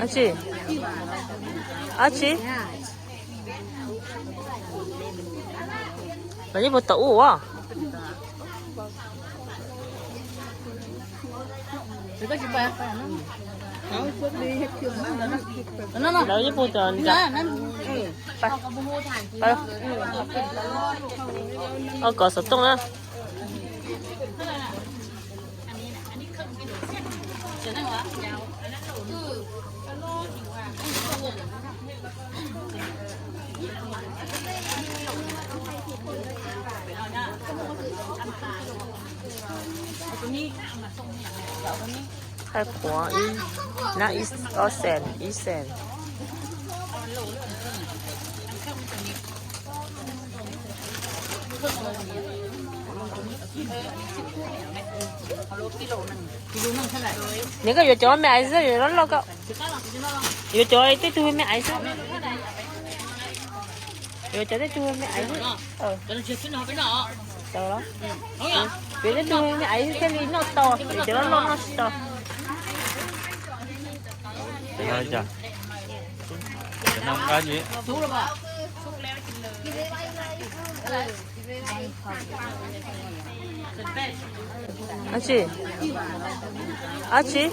Ab tsi, ab tsi, los yeej puas tau ua. Lawv yeej puas tau nram. Ua kom xov tooj na. Thaij qhuav ib, nab ib ob xees, ib xees. Nws koj yuav cov me aiv xwb, yuav loj loj koj. Yuav cov tej tug me aiv xwb. Yuav cov tej tug me aiv xwb. Yuav tej tug me aiv xwb thiaj li noj tau, yuav cov loj loj noj tsis tau. Ab tsi, ab tsi,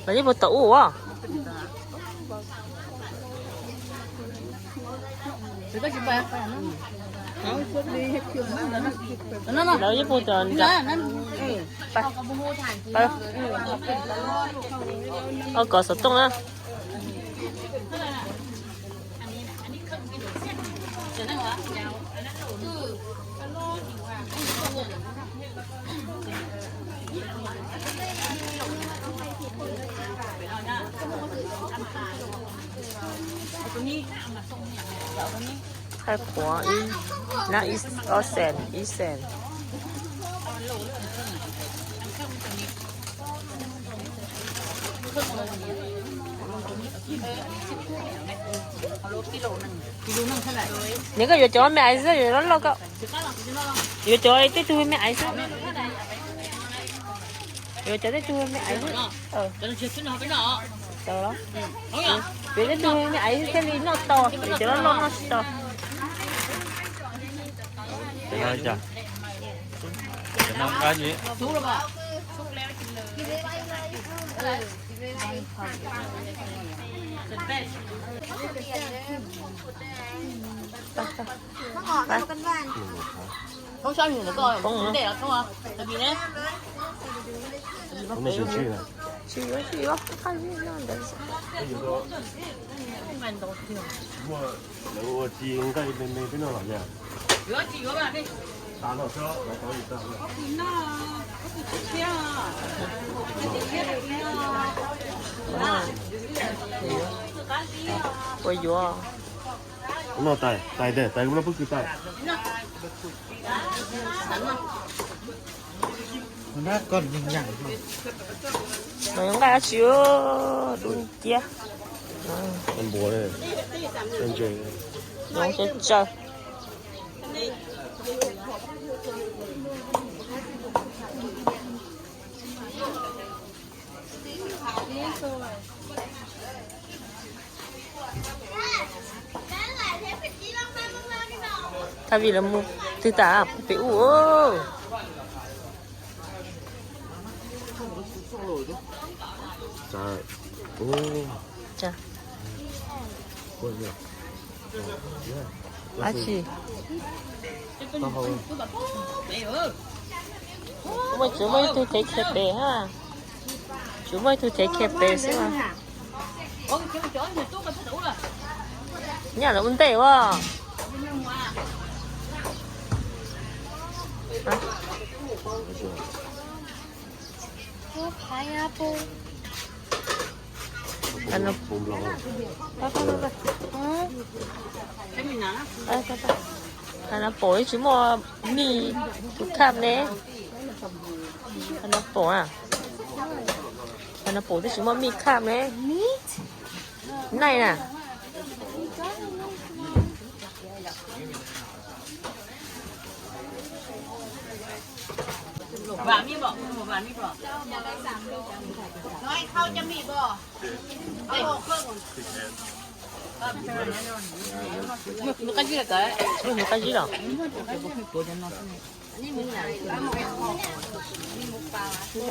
los yeej puas tau ua. Lawv yeej puas tau nram. Ua kom xov tooj na. Thaij qhuav ib, nab ib ob xees, ib xees. Nws koj yuav cov me aiv xwb, yuav loj loj koj. Yuav cov tej tug me aiv xwb. Yuav cov tej tug me aiv xwb. Yuav tej tug me aiv xwb thiaj li noj tau, yuav cov loj loj noj tsis tau. Tsis yuav, tsis yuav, thaij li no ntawd. Lawv ua tsis nqaij me me peb noj los yog? Puas yuav? Noj tais, tais tes, tais kuv noj pwb kws tais. Noj nqaij dab tsi, dub nciab. Npua, npua tsaw tsaw. Thaij vim lawv mus twg tas pem ub. Ab tsi, muaj, tsuas muaj ib tug thev khiav pem ha. Tsuas muaj ib tug thev khiav pem xwb. Nyaj lawv ua ntej as. Qhov no pom tsis muaj mij tus khaj ne. Qhov no pom a. Qhov no pom twb tsis muaj mij khaj ne. Nai na. Mus qab zib los, mus qab zib los.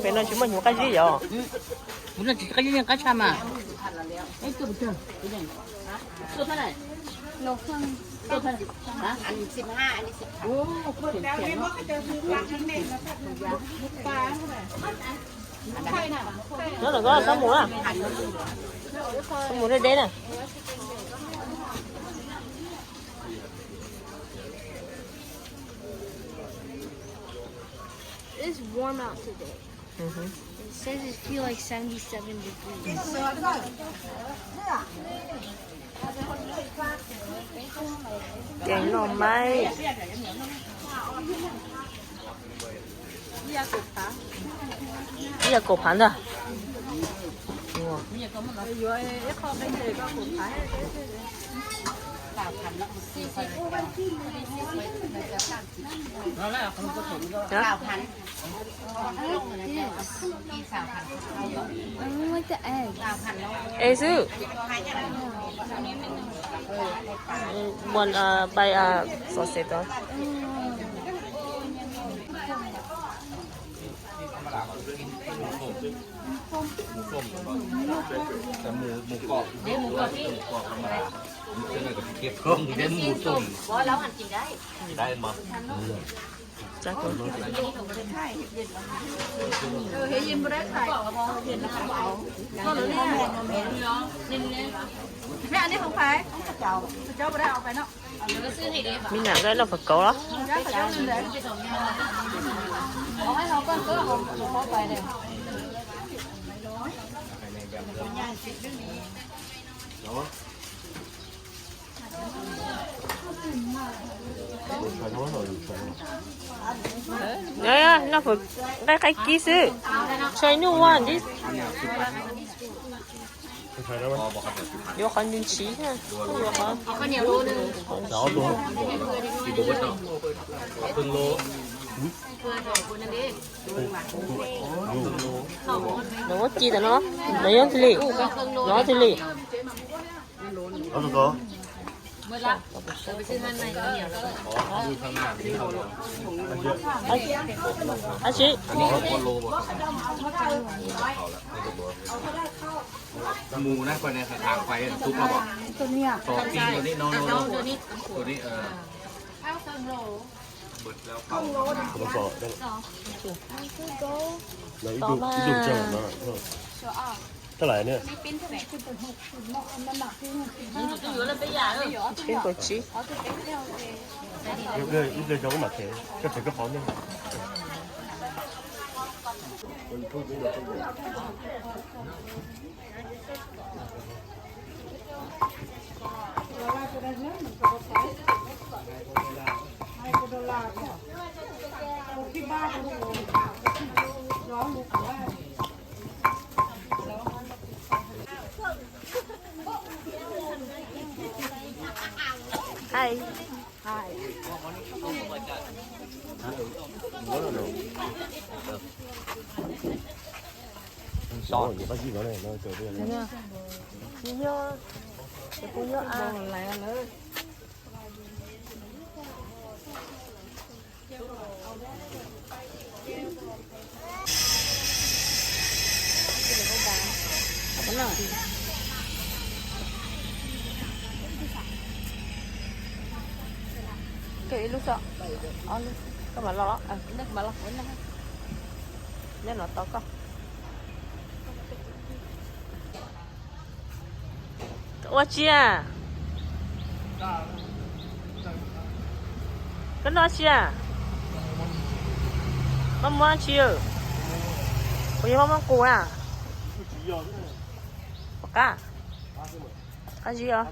Pem no tsis muaj hnyuv qab zib yom? Qab zib qab tshaj mas. Nyob ntawm ko, koj mus na. Koj mus deb deb na. It's warm out today. It says it feel like seventy-seven degrees. Ceev no mas. Ib yam kaum phav ntag. Ua xwb. Mus pai xov xev tod. Mib nam nqaij noj fawm kauv los? Noj fawm nqaij qaib kib xwb. Tshais nuj as. Yuav qhov ntsis ntsis, yuav qhov. Nws muab ci tas no, nws yog tis li, nws tis li. Ab tsi. Mus na, tus no, tus no, tus no. Ib tug tsawg no? Tab lais ne? Peb kaum tsib. Ib pliag zoo mam them, koj them koj qhov ntej. Hi. Koj ib lub xwb, ob lub, koj mam los, neb mam los, neb no tau koj. Ua tsi a? Koj noj tsi a? Koj muab tsi? Kuv yog muab qus na. Pom qab, qab zib os.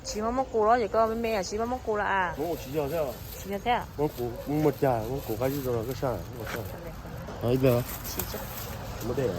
Tsis muaj muaj qus los ces koj me me tsis muaj muaj qus los as? Tsis yog thiab. Muaj qus, muaj cag, muaj qus qab zib rau koj saj. Muaj dej?